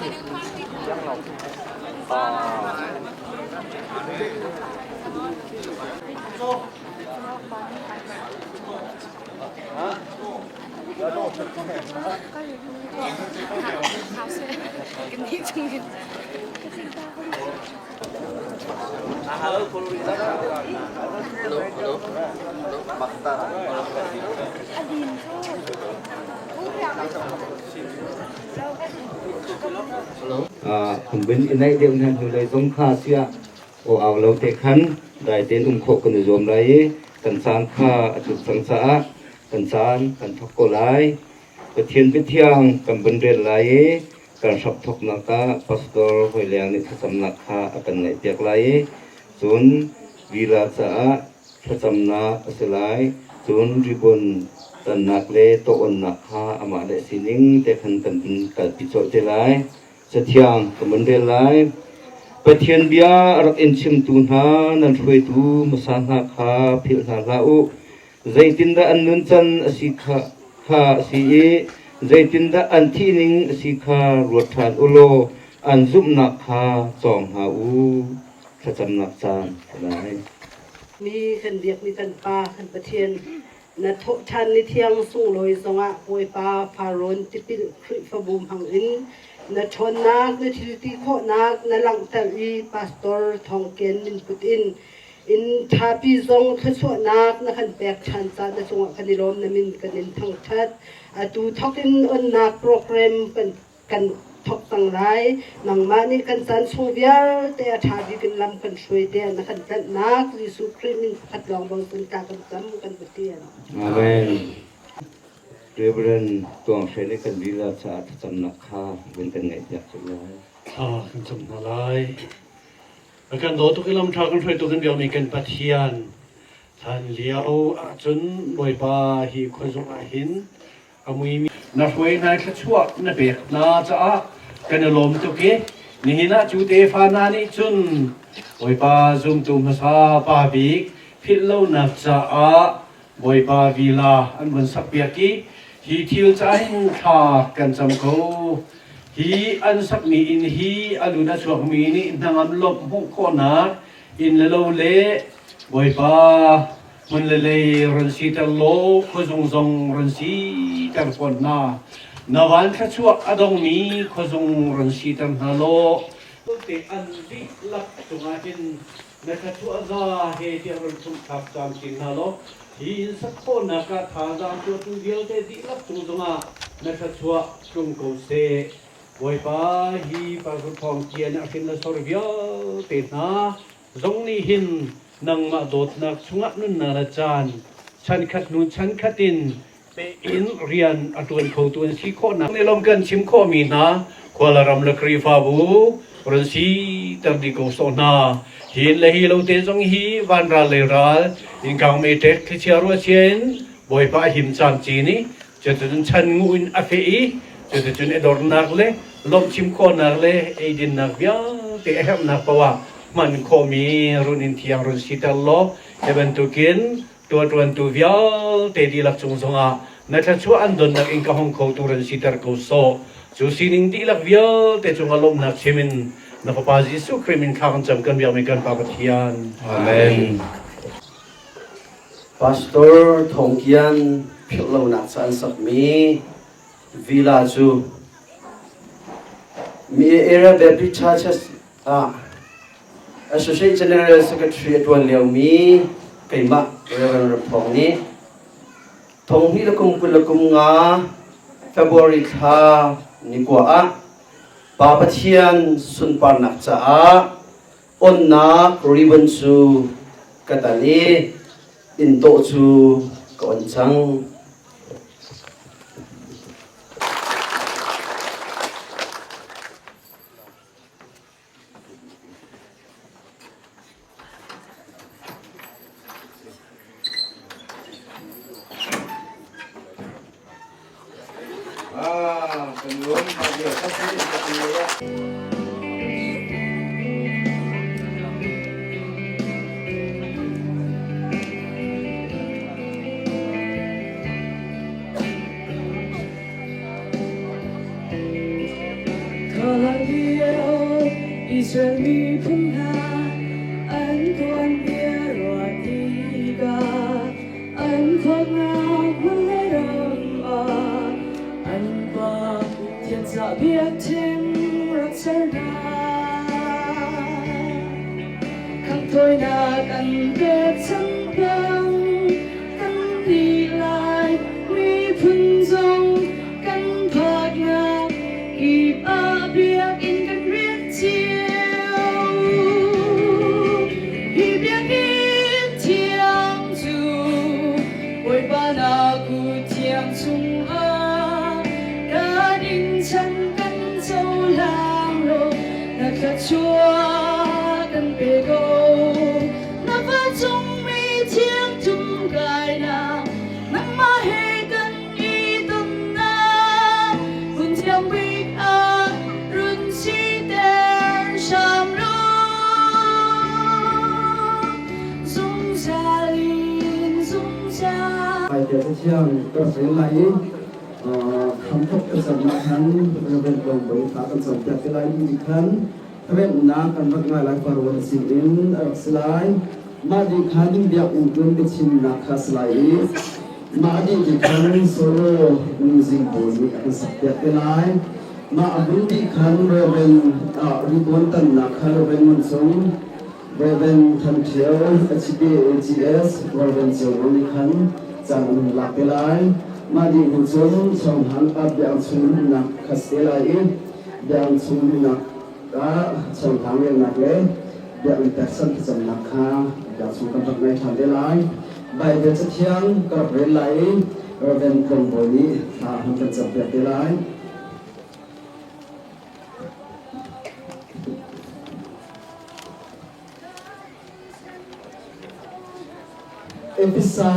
Kan i naih deuh hna hnu lei zong kha siah aw au lo te khan dai tein um khawh kan i zuam lai i kan caan kha a cut cang caah kan caan kan thawk ko lai. Pathian biathiang kan vun rel lai i kan hrap thawknak ah pastor Hoi Leng nih thlacamnak kha a kan ngaihpiak lai i cun vila caah thlacamnak a si lai. Cun ribbon tannak le tawh-onnak kha amah le sining te khan kan kalpi colh te lai. Cathiang ka mun rel lai. Pathian bia a rak in chimtu hna nan hruaitu hmasa hna kha philh hna hlah u. Zeitindah an nuncan a si kha, kha a si i zeitindah an thihning a si kha ruat ṭhan u law an zumhnak kha cawng hna u. Thlacamnak caan a lai. Mi kan biakmi kan Pa, kan Pathian, na thawhṭhan ni thiang sunglawi zongah Bawipa Farrawn tipil Khrihfabu hmangin na ṭhawnnak, na thilti khawhnak na langhter i Pastor Thawng Kian min put in in ṭhapi zong thluachuahnak na kan pek ṭhan caah na cungah kan i lawm, na min kan in thangṭhat. Atu thawk in onnak program kan kan thawk cang lai. Nangmah nih kan caan chung vialte a ṭha bik in lam kan hruai te na kan tlanhnak Jesuh Khrih min pakhat lawng bochan ta kan cam kan Pathian. Amen. Reverend Tuang Hre le kan lila caah thlacamnak kha vun kan ngaihpiak cu lai. Thla kan cam hna lai. A kan daw tuk i lam ṭha kan hruaitu kan biakmi kan Pathian hlan lio ahcun Bawipa hi khuazung ah hin a muimi na hruai hna thluachuah na pek hna caah kan i lawm tuk i nihin ah cu tefa hna nih cun Bawipa zumtu hmasa pa bik philh lonak caah Bawipa vila an vun sakpiak i hi thil caah hin thla kan cam ko. Hi an sakmi inn hi a lut a chuakmi nih hnangam lawmh hmuh khawhnak inn le lo le Bawipa hmun le lei run siter law khuazung zong run siter fawn hna. Na van thluachuah a dongmi khuazung run siter hna law te an dihlak cungah hin na thluachuah za he tiah run chungthlak camcin hna law hi inn sak khawhnak ah thazaang tuahtu vialte dihlak cung zongah na thluachuah tlung ko seh. Bawipa hi Pastor Thawng Kian a hrin le sor vialte hna zong nih hin nangmah dawtnak chungah nunnak le caan chankhat hnu chankhat in pe in rian a ṭuan khotu an si khawhnak nih lawm kan chim khawhmi hna khualaram le Khrihfabu run siter dih ko sawh hna. Hin le hi lo te zong hi vanral le ral innkang meiṭek thlichia ruahchia in Bawipa a him camcin i cuticun chan ngu in a feh i cuticun i dornak le lawmhchim khawhnak le eidinnak vialte a herhnak paoh ah hman khawhmi run in thiang run siter law hi bantukin tuaṭuantu vialte dihlak cung zongah na thluachuah an donnak in ka hong khotu run siter ko sawh. Cu sining dihlak vialte cungah lawmhnak chim in na Fapa Jesuh Khrih min thla kan cam kan biakmi kan Pa Pathian. Amen. Pastor Thawng Kian philhlonak ca an sakmi villa cu Mi Area Baptist Churches ah Associate General Secretary a ṭuan liomi keimah Reverend Ram Thawng nih thong hnih le kum 20 le kum nga February thla ni kua ah Pa Pathian sunparnak caah onnak ribbon cu ka tan i inn tawh cu ka on cang. Ah, kan lawm. Khalan lio Israel miphun hna an tuanbia ruah tikah an khuaknak hmun le ram ah an pa thianzah biakṭheng rak ser hna. Khanghthawinak an pekchanh bang kan nih lai miphun zong kan phaknak kip ah biakinn kan rian cio. Hi biakinn thiang cu Bawipa na kut thiang chungah kan in chan kan cohlang law na thluachuah kan pe ko. Na vancungmi thiang tum kainak nangmah he kan i tonnak hmun thiang bik ah run siter hram law. Zungzal in zungzal. Baibal Cathiang ka rel lai i hramthok ka cam ah khan Reverend Lawng Bawi thla kan campiak te lai ti khan remnak kan rak ngai lai Farrawn sin in a rak si lai. Mah dih khan biakinn ṭun biachimnak kha si lai i mah dih ti khan solo music pawl nih a kan sakpiak te lai. Mah a hun dih khan Reverend ribuan tannak kha Reverend Ngun Cung Reverend Than Ṭhio, HPAGS, Reverend Ceu Mang nih khan caan an hun lak te lai. Mah dih hnu cun chawhhang ah biang chung luhnak kha si te lai i biang chung luhnak ah chawhhang relnak le biakinn pekchanh thlacamnak kha biang chung kan rak ngei ṭhan te lai. Baibal Cathiang ka rak rel lai i Reverend Tlawng Bawi nih thla a hun kan campiak te lai. Efesa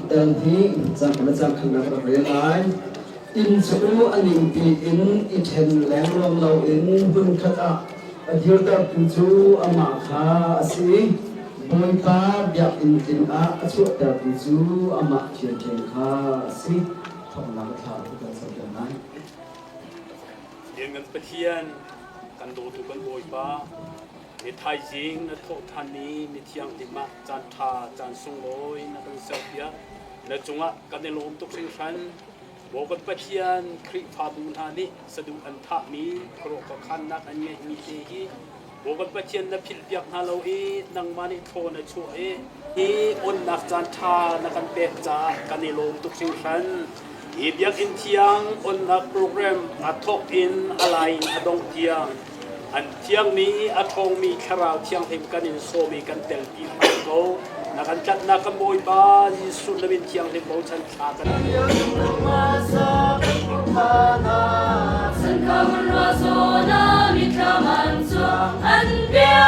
dal hi cang le cang khannak rak rel lai. Inn cu a ningpi in i ṭhen lengluang loin hmunkhat ah a dirtertu cu amah kha a si i Bawipa biakinn tling ah a chuahtertu cu amah ṭhiamṭhiam kha a si. Thawknak a thla tu kan ser lai. Lianngan Pathian, kan dawtu kan Bawipa, ni thaizing na thawh ṭhan i ni thianghlim ah caan ṭha caan sunglawi na kan serpiak. Na cungah kan i lawm tuk hringhran. Maw kan Pathian, Khrihfabu hna nih saduh an thahmi khuaruah khuakhannak an ngeihmi te hi Maw kan Pathian na philhpiak hna lo i nangmah nih thaw na chuah i hi onnak caan ṭha na kan pek caah kan i lawm tuk hringhran. Hi biakinn thiang onnak program a thawk in a lai in a dongh tiang an thiangmi a ṭhawngmi thlarau thianghlim kan in sawm i kan telpi hram ko. Na kan tlanhnak kan Bawipa Jesuh na min thianghlim bochan thla kan An bia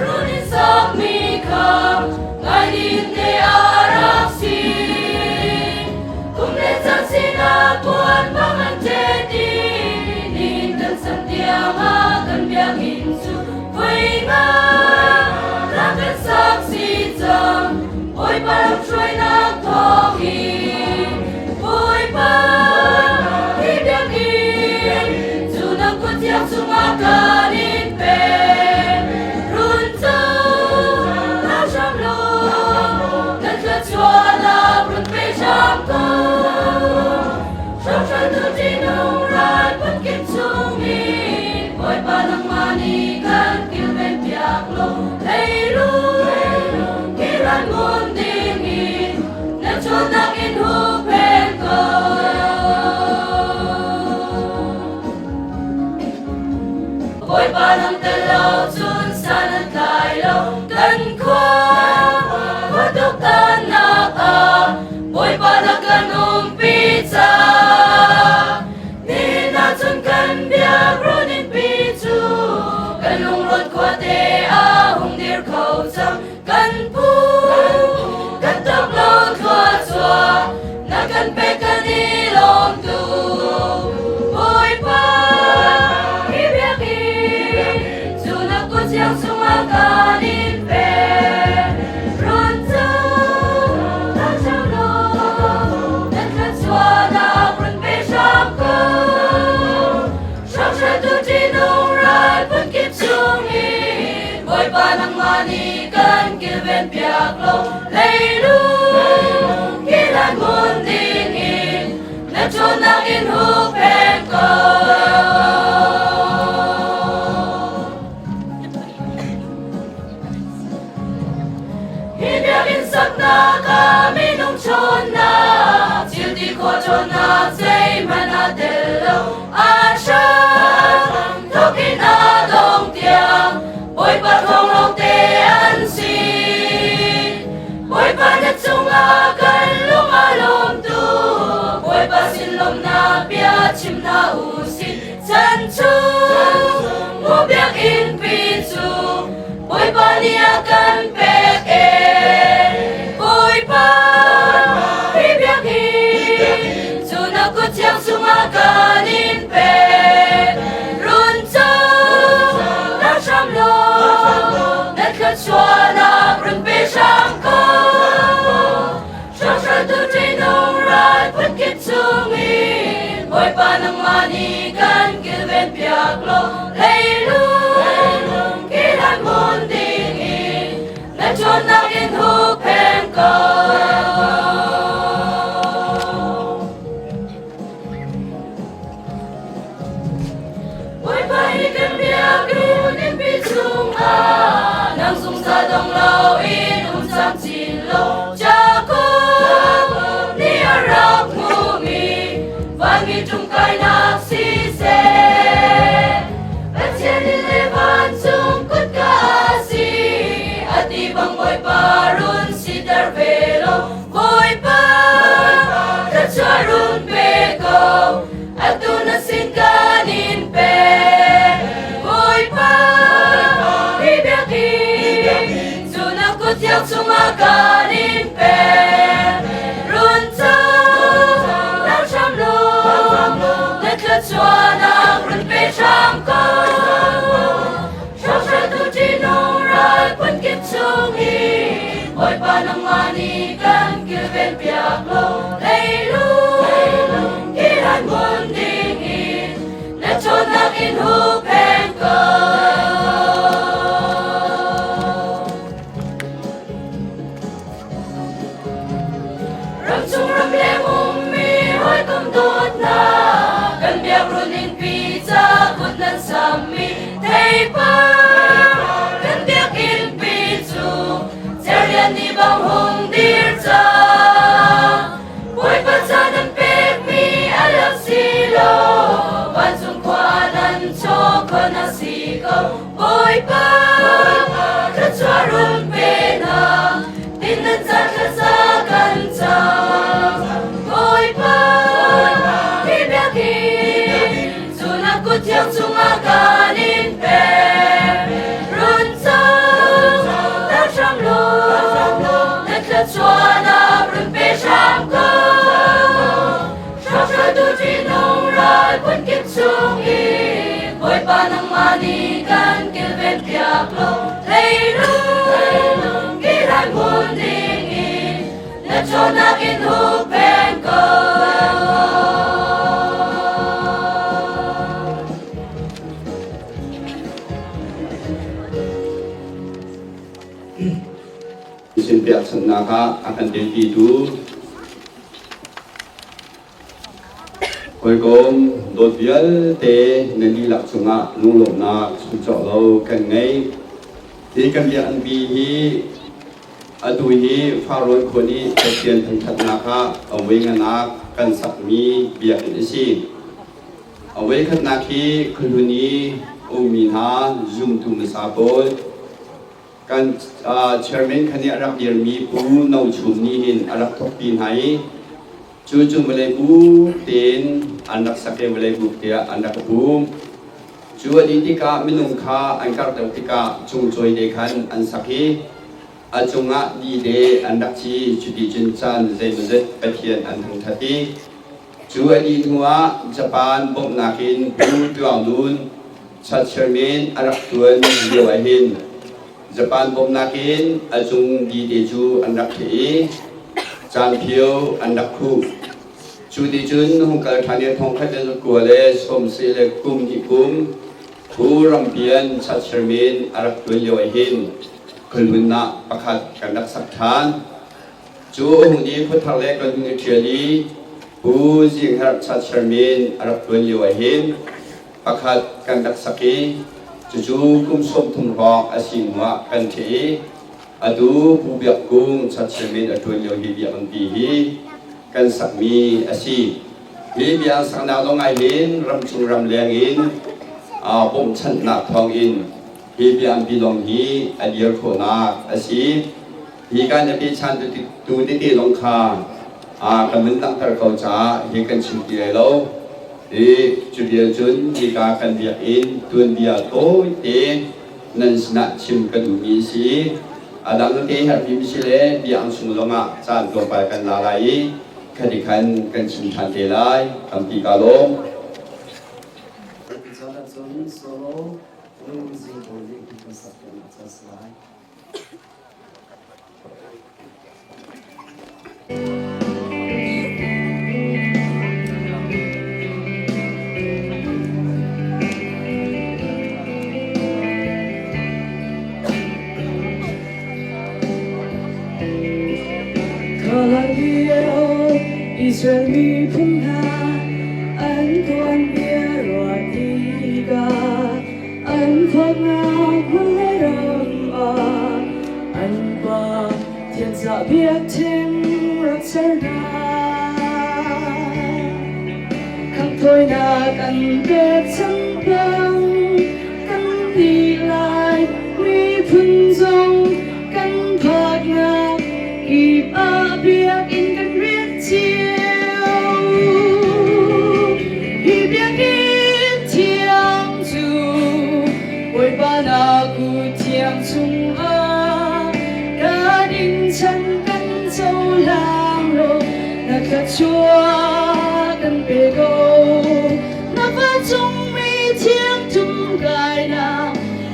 run in sakmi kha ngai din te a rak si. Kum le caan sinah puan bang an ṭet i nihin kan san tiang ah kan biakinn cu vui nga rak kan sak si cang. Bawipa lamhruainak thawngin Bawipa hi biakinn cu na kut thiang chungah kan in pek. Run cu hlau hram law kan thluachuahnak run pe hram ko. Hrokhral ṭihnung ral phunkip chungin Bawipa nangmah nih kan kilvenpiak law leilung hi ran ngun dingin na ṭhawnnak in huhphen ko. Bawipa nang tel lo cun san an tlai lo kan khua khua tuktannak ah Bawipa na kan umpi caah nihin ah cun kan biak runin pi cu kan lungrawn khuate ah hung dir kho cang kan pu kan tap lo thluachuah na kan pek kan i lawm tuk Bawipa hi biakinn cu na kut thiang chungah kan in pek run cang kan ṭhang law na thluachuahnak run pe hram ko hramhral tu kilven piak law leilung kilan hmun ding in na ṭhawnnak in hup ko. Hi biakinn saknak ah minung ṭhawnnak, thil ti khawh ṭhawnnak zeihmanh aa tel lo. A hram thawk in a dong tiang Bawipa thawng lawngte an si. Bawipa na cungah kan lung aa lawm tuk. Bawipa sin lawmhnak bia chim hna u sih. Chan chung mu biakinn pi cu Bawipa nih a kan pek ee. Bawipa hi biakinn cu na kut thiang chungah kan in pek. Run co na hram law na thluachuahnak run pe hram ko. Hrokhrawltu ṭihnung ral phunkip chungin Bawipa nangmah nih kan kilven piak law leilung kihlan hmun dingin na ṭhawnnak in huhphenh ko. Bawipa hi kan biakinn innpi chungah nang zungzal dong loin um camcin law Jakob nih a rak hmuhmi vanmi ṭumkainak siseh Pathian in le vancung kutka a si a ti bang Bawipa run siter ve law Bawipa thluachuah run pe ko atu na sin kan in pek. Bawipa, hi biakinn cu na kut thiang chungah kan in pek. Run co, rak hram law, na thluachuahnak run pe hram ko. Hrokhrawltu ṭihnung ral phunkip chungin Bawipa nangmah nih kan kilven piak law leilung kihlan hmun dingin na ṭhawnnak in huhphenh ko. Ramchung ramleng ummi hawikom dawtna kan biakruun innpi ca kut nan sammi theipar kan biakinn pi cu cerlian ni bang hung dir cang Bawipa ca nan pekmi a lak si lo vancung khua nan chaw khon a si ko Bawipa thluachuah run pe hna tin nan ca thlaza kan cam Bawipa hi biakinn cu na kut thiang chungah kan in pek run cang tak hram law na thluachuahnak run pe hram ko Hrokhrawltu ṭihnung ral phunkip chungin Bawipa nangmah nih kan kilven piak law leilung kihlan hmun dingin na ṭhawnnak in huhphenh ko. Sin pekchanhnak ah a kan telpitu Hawikom dawt vialte nan dihlak cungah lunglawmhnak chimcawk lo kan ngei. Hi kan biakinn hi atu hi Farrawn khua nih Pathian thangṭhatnak ah a voi nganak kan sakmi biakinn a si. A voikhatnak hi khuahlun i ummi hna zumtu hmasa pawl Kan chairman kha nih a rak dirmi Pu No Chum nih hin a rak thawkpi hna i cu cu vawlei buk tein an rak sak i vawlei buk tiah an rak pum. Cu a dih tikah minung kha an karh deuh tikah cungcawi te khan an sak i a cungah di te an rak ci. Cuti cun caan zeimawzet Pathian an thangṭhat i cu a dih hnuah Japan bawmhnak in Pu Tluang Dun Chairman a rak ṭuan lio ahhin Japan bawmhnak in a cung dite cu an rak theh i caanphio an rak khuh. Cu ti cun hung kal ṭhan i thongkhat le zakua le sawmsarih le kum hnih kum Phu Rampian Chairman a rak ṭuan lio ahhin. Khualhmun ah pakhat kan rak sak ṭhan. Cu a hung i khuathar le kan hung i ṭhial i Pu Zing Herh Church Chairman a rak ṭuan lio ahhin pakhat kan rak sak i cucu kum 30 hrawng a si hnu ah kan ṭheh i atu Pu Biak Kung Church Chairman a ṭuan lio hi biakinn hi kan sakmi a si. Hi bia an saknak zong ah hin ramchung ramleng in bawmhchanhnak thawngin hi biakinn lawng hi a dir khawhnak a si. Hi kan a pechan tu tete zong kha kan vun langhter ko caah hi kan chim ti lai lo. Hi cu vial cun hika kan biakinn tuanbia tawite nan sinah chim ka duhmi a si. A dang te herhmi si le biakinn chung zongah caan tlawmpal kan la lai i khati khan kan chim ṭhan te lai. Tampi kaa lawm. Caan ahcun solo nu zing pawl nih kan sak piaknak ca si lai. Israel miphun hna an tuanbia ruah tikah An thawtnak hmun le ram ah an pa thianzah biakṭheng rak ser hna. Khanghthawinak an pek cang bang kan nih lai miphun zong kan phaknak kip ah biakinn kan rian cio. Hi biakinn thiang cu Bawipa na kut thiang chungah kan in chan kan cohlang law na thluachuah kan pe ko. Na vancung mi thiang tum kainak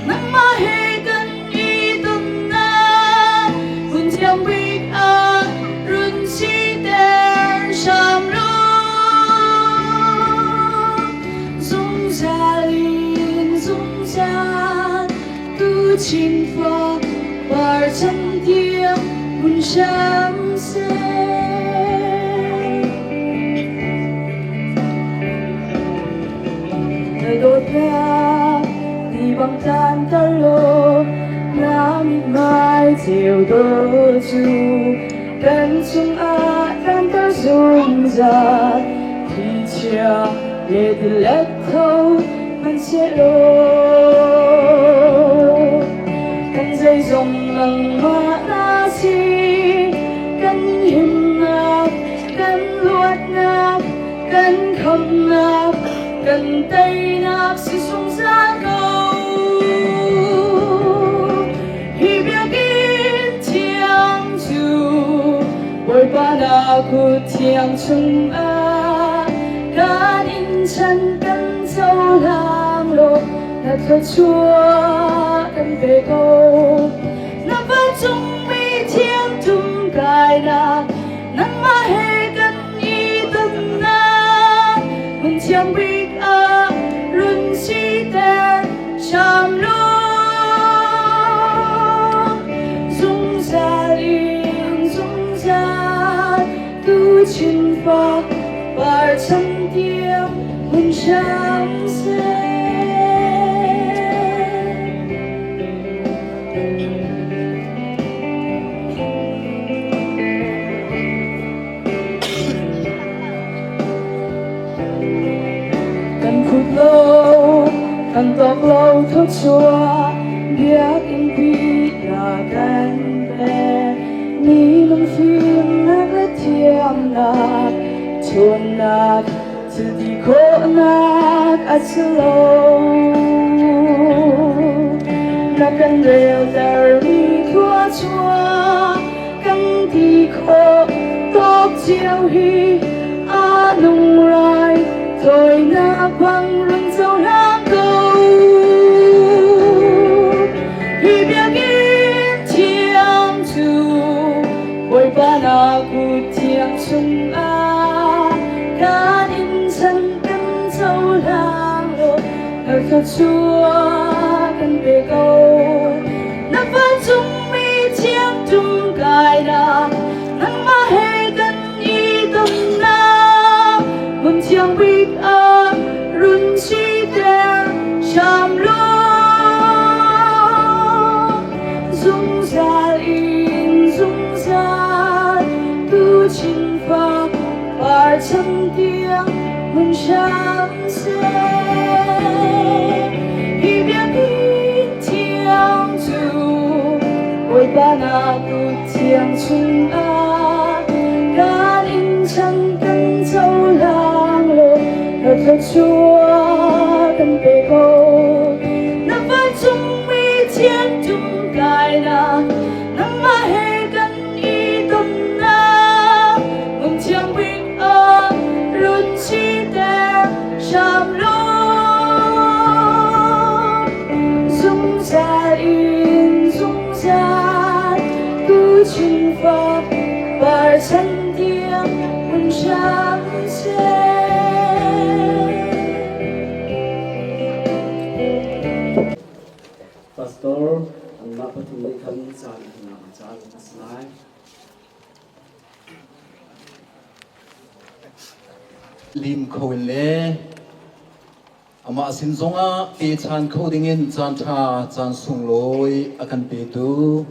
nangmah he kan i tonnak hmun thiang bik ah run siter hram law. Zungzal in zungzal tu chinfa par chan tiang hun hram seh. Na dawtnak ti bang tlanter law na mithmai ceu dawh cu kan chungah tlanter zungzal thlichia le tilet tho hmanhsehlaw kan zeizong nangmah na si kan himnak kan luatnak kan khamnak kan teinak si zungzal ko. Hi biakinn thiang cu Bawipa na kut thiang chungah kan in chan kan cohlang law na thluachuah kan pe ko. Na vancung mi thiang tum kainak nangmah he kan i tonnak hmun thiang bik ah run siter hram law. Zungzal in zungzal tu chinfa par chan tiang hun hram seh. Kan phut lo, kan tawk lo thluachuah biakinn pi na kan pek. Mi lungfimnak le thiamnak, ṭhawnnak, thil ti khawhnak a si lo. Na kan reltermi thluachuah kan ti khawh tawk cio hi a nung rai thawinak bang run cohlang ko. Hi biakinn thiang cu Bawipa na kut thiang chungah kan in chan kan cohlang law na thluachuah kan pe ko. Na vancung. thiang bik ah run siter hram law. Zungzal in zungzal tu chinfa par chan tiang hun hram seh. Hi biakinn thiang cu Bawipa na kut thiang chungah kan in chan kan cohlang law na thluachuah kan pe ko. Na vancungmi thian tum kainak nangmah he kan i tonnak hmun thiang bik ah run siter hram law. Zungzal in zungzal tu chungfa par chan tiang hun hram seh. Pastor anmah pathum nih khan caan hna caan a si lai. Lim kho in le Amah sin zongah pechan kho dingin caanṭha caan sunglawi a kan petu,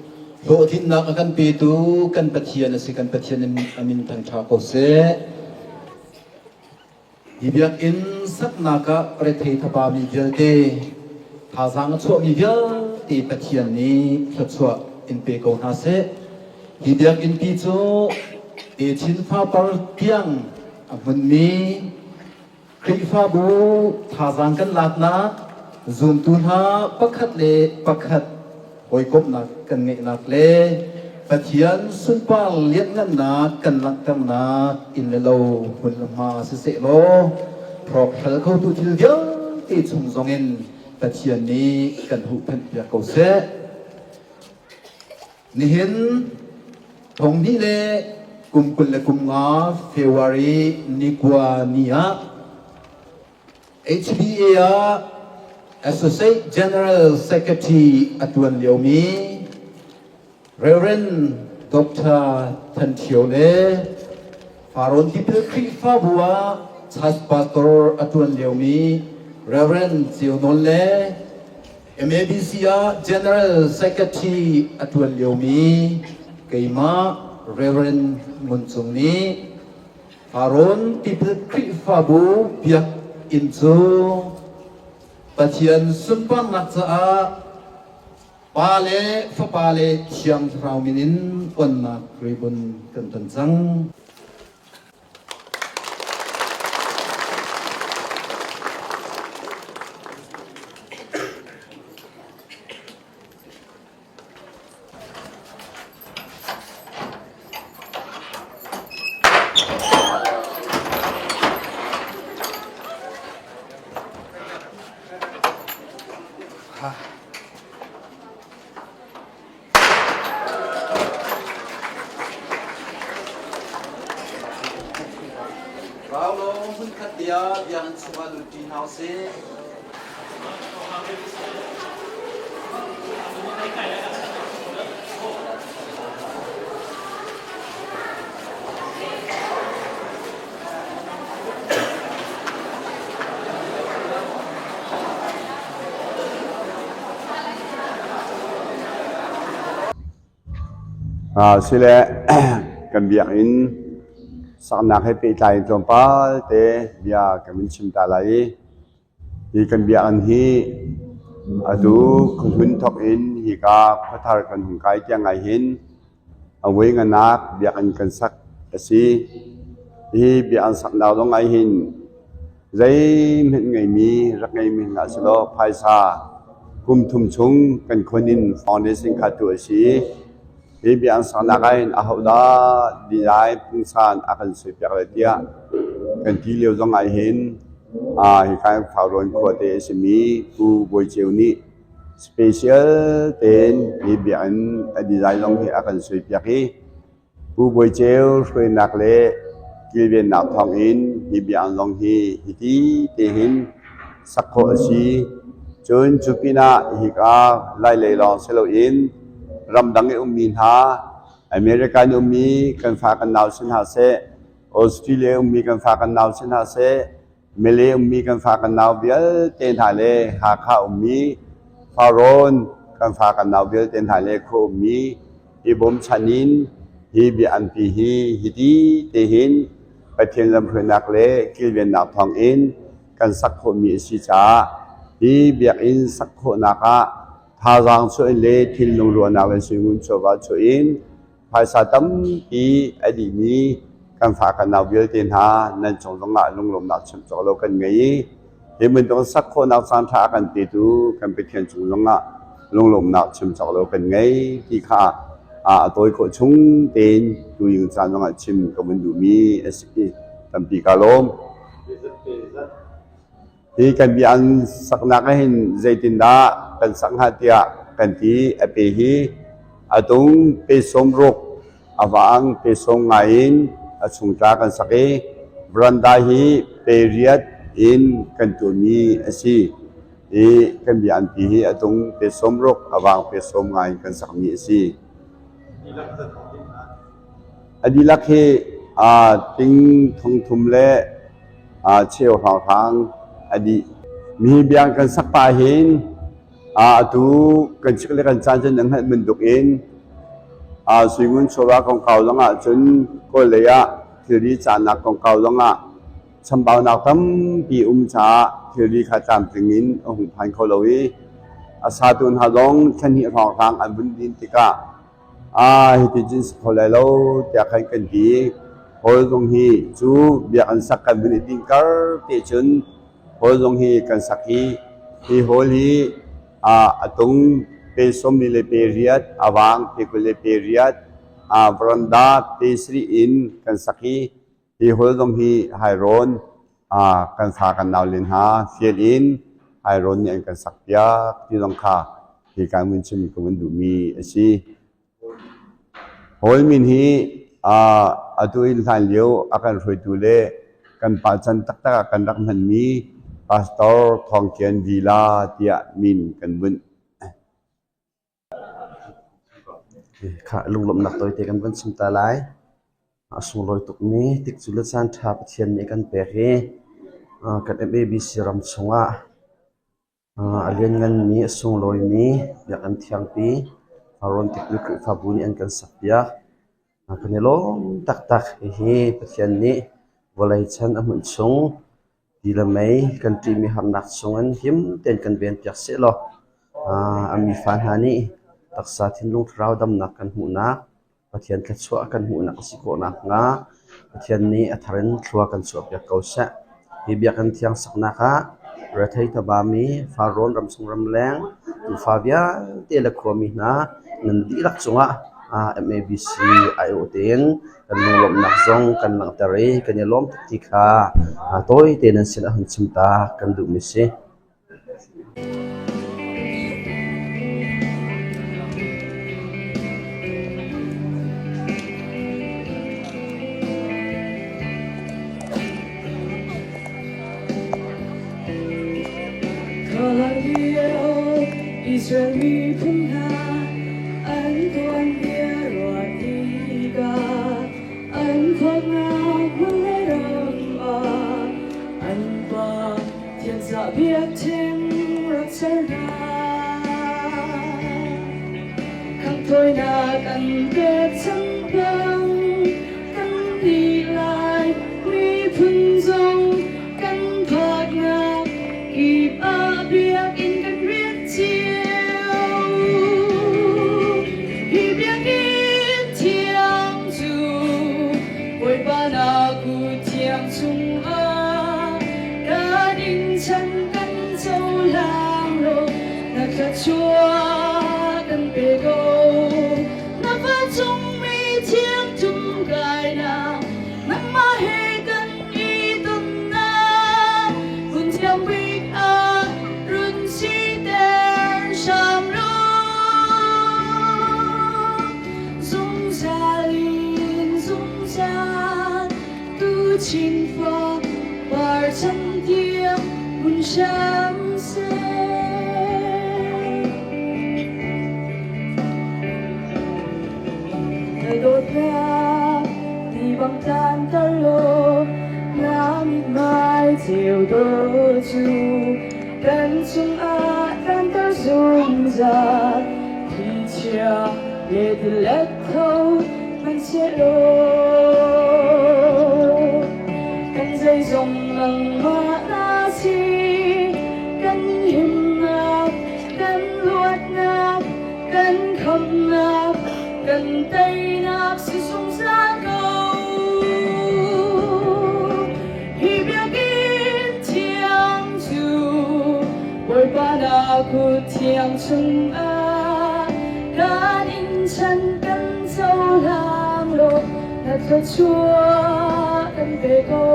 hlawhtlinnak a kan petu kan Pathian a si. Kan Pathian a min thangṭha ko seh. Hi biakinn saknak ah rethei thapami vialte, thazaang a chuahmi vialte Pathian nih thluachuah in pe ko hna seh. Hi biakinn pi cu techin fapar tiang a hmunmi Khrihfabu thazaang kan laknak, zumtu hna pakhat le pakhat hawikomhnak kan ngeihnak le Pathian sunpar lianhngannak kan langhternak inn le lo hmun le hma siseh law hrawkhralh khotu thil vialte chung zongin Pathian nih kan huhphenh piak ko seh. Nihin thonghnih le kum 25 February ni kua ni ah HBA ah Associate General Secretary a tuan liomi Reverend Dr. Than Thio le Farrawn Tipil Khrihfabu ah Church Pastor a tuan liomi Reverend Ceu Nawl le MABC ah General Secretary a ṭuan liomi keimah Reverend Ngun Cung nih Farrawn Tipil Khrihfabu biakinn cu Pathian sunparnak caah Pa le Fapa le Thiang Thlarau min in onnak ribbon kan ton cang. Raulo hmunkhat bia biakinn chungah lutṭi hna usih. Sile kan biakinn saknak he pehtlai in tlawmpal te bia kan vun chim ta lai i hi kan biakinn hi atu khuahlun thawk in hika khuathar kan hung kai tiang ah hin A voi nganak biakinn kan sak a si. Hi biakinn saknak zong ah hin zeihmanh ngeimi rak ngeimi hna selaw phaisa kum thum chung kan khon in foundation kha tuah a si. Hi biakinn saknak ah hin ahodah design pungsan a kan suaipiak lai tiah kan ti lio zong ah hin hika Farrawn khuate a simi Pu Bawi Ceu nih Special tein hi biakinn a design zong hi a kan suaipiak i Pu Bawi Ceu hruainak le kilvennak thawngin hi biakinn zong hi hiti te hin sak khawh a si. Cun cu pinah hika Lailei lawng si loin ramdang i ummi hna, American ummi kan fa kan nau si hna seh. Australia ummi kan fa kan nau si hna seh, Malay ummi kan fa kan nau vialte hna le Hakha ummi Farrawn kan fa kan nau vialte hna le khua ummi i bawmchan in hi biakampi hi hiti te hin Pathian lamhruainak le kilvennak thawngin kan sak khawhmi a si caah hi biakinn sak khawhnak ah thazaang chuah in le thinlung ruahnak le suingun chawva chuah in phaisa tampi a dihmi kan fa kan nau vialte hna nan cung zongah lunglawmhnak chim cawk lo kan ngei i hi bantuk sak khawhnak caan ṭha a kan petu kan Pathian cung zongah lunglawmhnak chim cawk lo kan ngei ti kha a tawi khawh chung tein tuying caan zongah chim ka vun duhmi a si. Tampi kaa lawm. Hi kan bia an saknak ah hin zeitindah kan sak hnga tiah kan ti. A pe hi a tung pe 60, a vang pe 90 in a chungtla kan sak i veranda hi pe riat in kan tuahmi a si. Hi kan bia an ti hi a tung pe 60, a vang pe 90 in kan sakmi a si. A dihlak hi ting thongthum le cheu hrawnghrang a dih. Mihi biang kan sak pah hin atu kan chik le kan caan cu nan hngalh bantuk in suingun chawva kongkau zongah cun Kawl lei ah thilri cahnak kongkau zongah chambaunak tampi um caah thilri kha tlamtling in a hung phan kho lo i a satu hna zong thla hnih hrawnghrang an vun din tikah Hiti cun si kho lai lo tiah khan kan ti. Hall zong hi cu biakinn sak kan vun i dinh kar te cun hall zong hi kan sak i hi hall hi a tung pe sawmli le pe riat, a vang pe 20 le pe riat, veranda pe sarih in kan sak i Hi hol zong hi hairawn kan fa kan nau len hna fial in hairawn nih an kan sak piak ti zong kha hi kan vun chim ka vun duhmi a si. Hawl min hi atu in hlan lio a kan hruaitu le kan pa chan taktak ah kan rak hmanmi Pastor Thawng Kian Vila tiah min kan bunh. Khah lunglawmhnak tawite kan van chim ta lai. A sunglawi tukmi tikcu le caan ṭha Pathian nih a kan pek i kan MABC ram chungah a liannganmi, a sunglawimi Biakinn thiangpi Farrawn Tipil Khrihfabu nih an kan sakpiak. Kan i lawm taktak. Hihi Pathian nih vawlei chan a hmunh chung Ti le mei kan ṭihmi harnak chungin him tein kan venpiak sehlaw a mifa hna nih taksa thinlung thlarau damnak kan hmuhnak, Pathian thluachuah kan hmuhnak a si khawh nakhnga Pathian nih a thar in thlua kan chuahpiak ko seh. Hi biakinn thiang saknak ah rethei tabami Farrawn ramchung ramleng tuufa vialte le khuami hna nan dihlak cungah MABC aiawh tein kan lunglawmhnak zong kan langhter i kan i lawm tuk ti kha tawi tein nan sinah hun chim ta kan duhmi si. Israel miphun hna an tuanbia ruah tikah an khuaknak hmun ram ah an pa thianzah biakṭheng rak ser hna. Khanghthawinak an pek cang bang kan nih lai miphun zong kan phaknak kip ah biakinn kan rian cio. Hi biakinn thiang cu Bawipa na kut thiang chungah ka ding chan kan cohlang law na thluachuah kan pe ko. Na vancungmi thiang tum kainak nangmah he kan i tonnak hmun thiang bik ah run siter hram law. Zungzal in zungzal tuchin fa par chan tiang hun hram seh. Na dawtnak ti bang bang tlanter law na mithmai ceu dawh cu kan cungah tlanter zungzal. Thlichia le tilet tho hmanhsehlaw kan zeizong nangmah na si, kan himnak, kan luatnak, kan khamnak, kan teinak si zungzal ko. Hi biakinn thiang cu Bawipa na kut thiang chungah kan in chan kan cohlang law na thluachuah kan pe ko.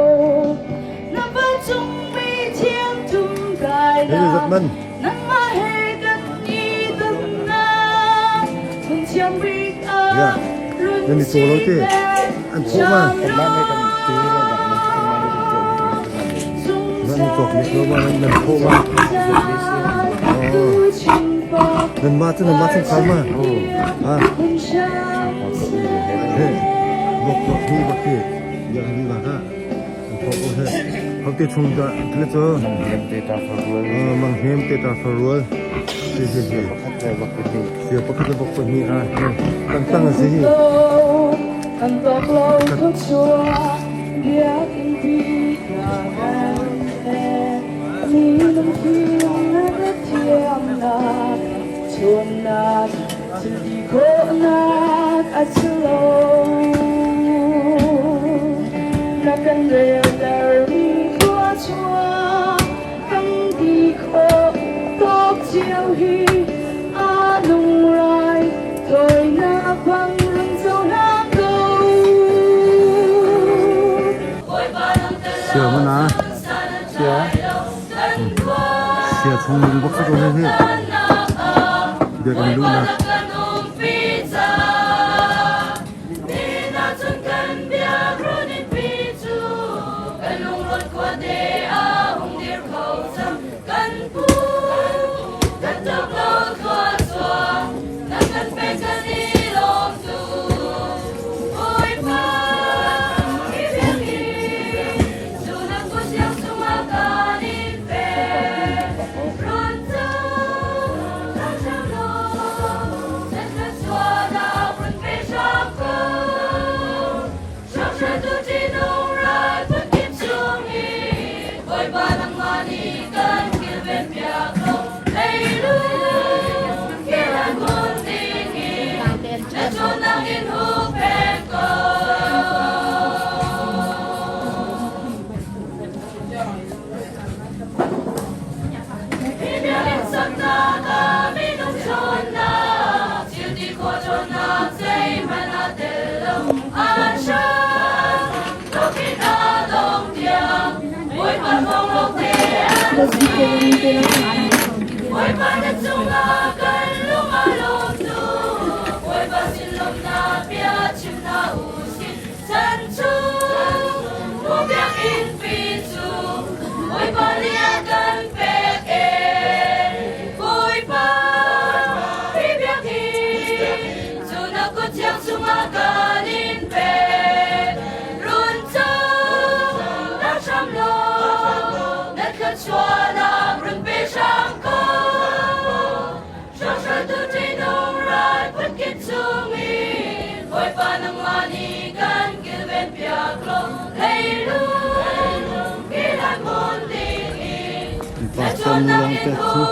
Na vancungmi thiang tum kainak nangmah he kan i tonnak hmun thiang bik ah run si An thawh ma? Nan cawk mi lo ma nan thawh ma? Nan ma cu nan ma chung khal ma? Ha. He. Bok bok hi bok hi. Ya hi ba ka. An thawh ko he. Hau te chung da thle cho. Mang hem te ta farual. Mang hem te ta farual. Si si si. Sia pakhat le bok pahnih a kan tang a si hi. Kan tawk lo khuachua biakinn pi na kan mi lungfim na ka thiamnak chunnak thil ti khawhnak a si lo na kan relter mi khuachua kan ti khawh tawk cio hi a nung rai thawinak bang run cohlang ko. Sia mana sia sia chung lung bak ko he he biak an lu na. Pastor Mulong te chu.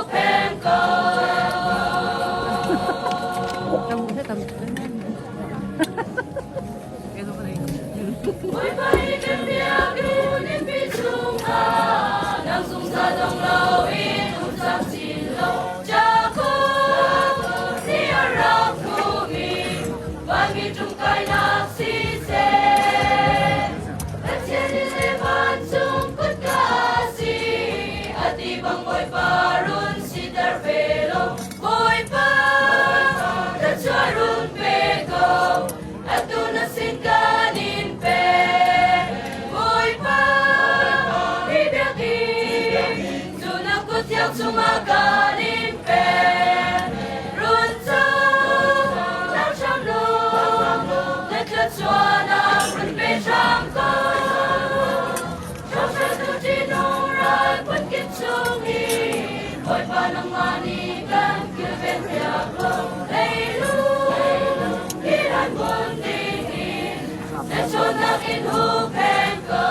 Bawipa nangmah nih kan kilven piak ko. Leilung kiran hmun dingin na ṭhawnnak in huhphenh ko.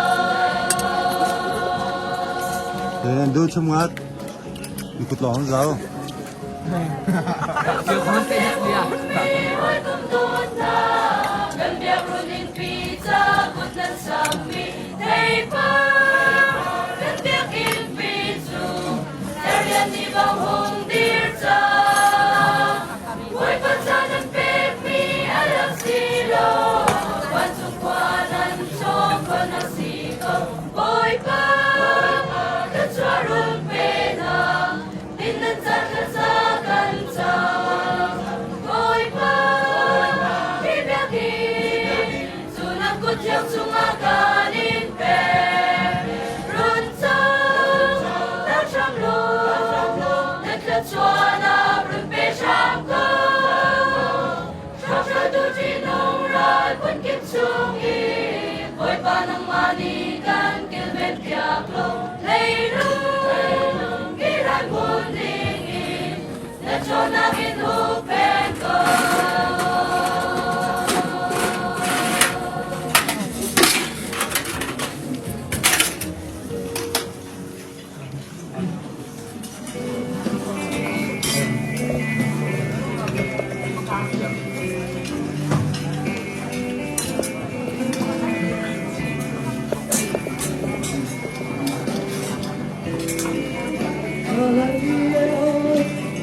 Du chung ngat ikut lawng zau. Hawikom dawt hna, kan biakruun innpi ca kut nan sakmi theipar kan biakinnpi cu Serian nih bang hung dir cang. Bawipa ca nan pekmi a rak si lo, vancung khua nan cawm khon a si ko. Bawipa, kan chuah run pe hna, Din nan ca thlaza kan cam. Bawipa, hi biakinn cu na kut thiang chungah kan in pek. Run cang, tak hram law, na thluachuahnak run pe hram ko. Hrawkhraltu ṭihnung ral phunkip chungin Bawipa nangmah nih kan kilvenpiak law leilung kiran hmun dingin na ṭhawnnak in huppheng ko.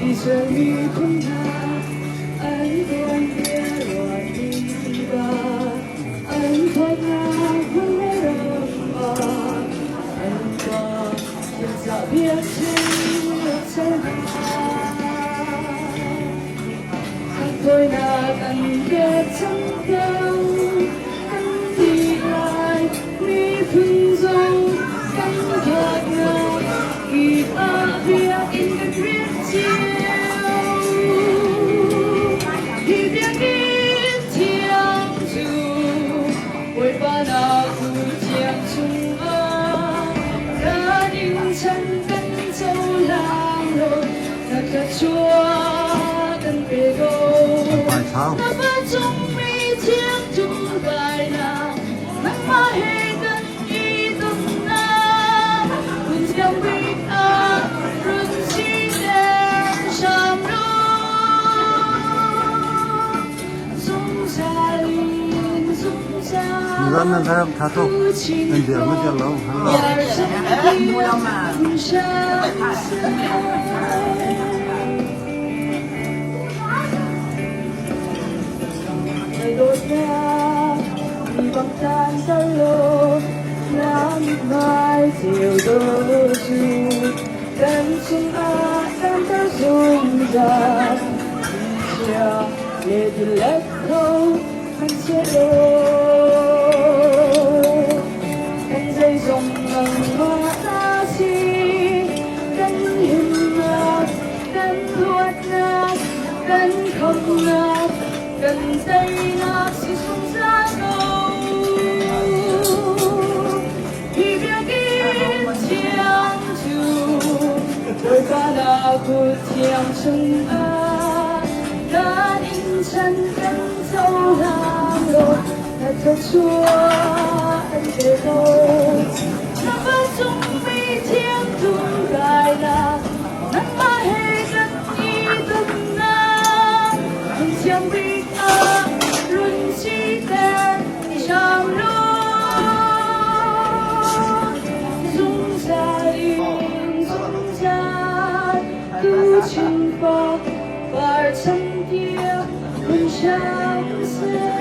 Israel miphun hna an tuanbia ruat tikah an thawtnak hmun le ram ah an pa Thawinak an pek cang kan ti lai miphun zong kan thawtnak kip ah biakinn kan rian cio. Hi biakinn thiang cu Bawipa na kut thiang chungah kan in chan kan cohlang lo na thluachuah kan pe ko. Na vancung mi thiang ṭumkainak nangmah he kan i tonnak hmun thiang bik ah run siter hram law. Zungzal in zungzal Miram nan ram tha tuk. Nan dir ma dir lo. Kan chungah kan ter zungzal le let kho hmanhsehlaw kan zeizong nangmah ta si kan himnak kan luatnak kan khamnak kan teinak si zungzal ko. Hi biakinn thiang cu Bawipa na kut thiang chungah kan in chan kan cohlang law na thluachuah an pe ko. Na vancung mi thiang tumkainak nangmah he kan i tonnak hmun thiang bik ah run siter hram law. Zungzal in zungzal tuchin fak par chan tiang hun hram seh.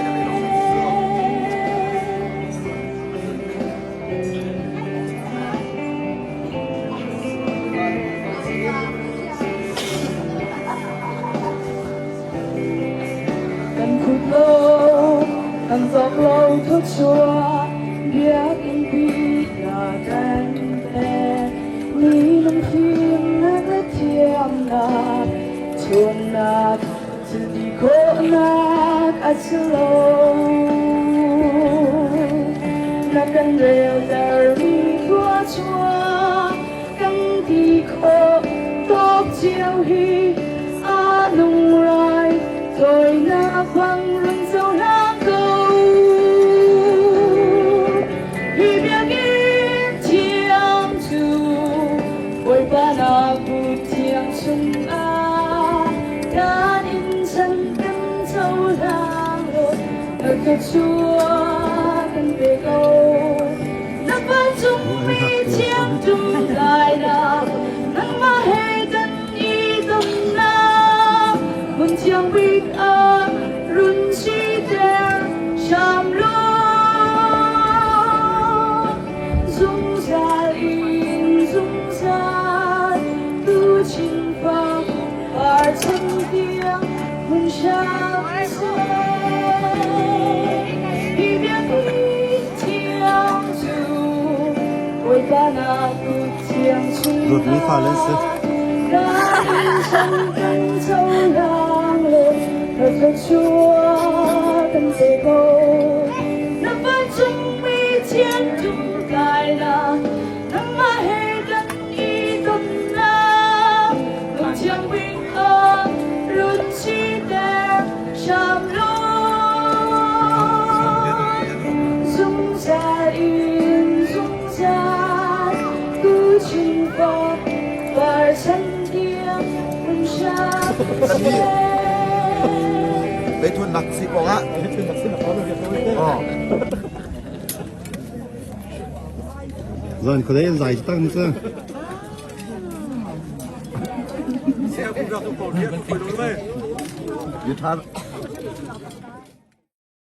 Kan khut lo, kan zok lo thluachuah biakinn pi hna kan pek. Ni lungfimnak le thiamnak, ṭhawnnak, thilti khawhnak a si lo. Na kan reltermi thluachuah kan ti khawh tawn. hi a nung rai Tawinak bang run cohlang ko. Hi biakinn thiang cu Bawipa na kut thiang chungah kan in chan kan cohlang law na thluachuah kan pe ko. Na vancungmi thiang ṭumtlainak nangmah he kan i tonnak hmun thiang bik ah run siter hram law zungzal in zungzal tu chinfa par chan tiang hmun hram seh. Hi biakinn thiang cu Bawipa na kut thiang Dawtmi fale an si. Zungzal in zungzal tu chungfa par chan tiang hun hram seh. Leithun nak si pawng ah. Oh. Zan khuadei an zai tang cu.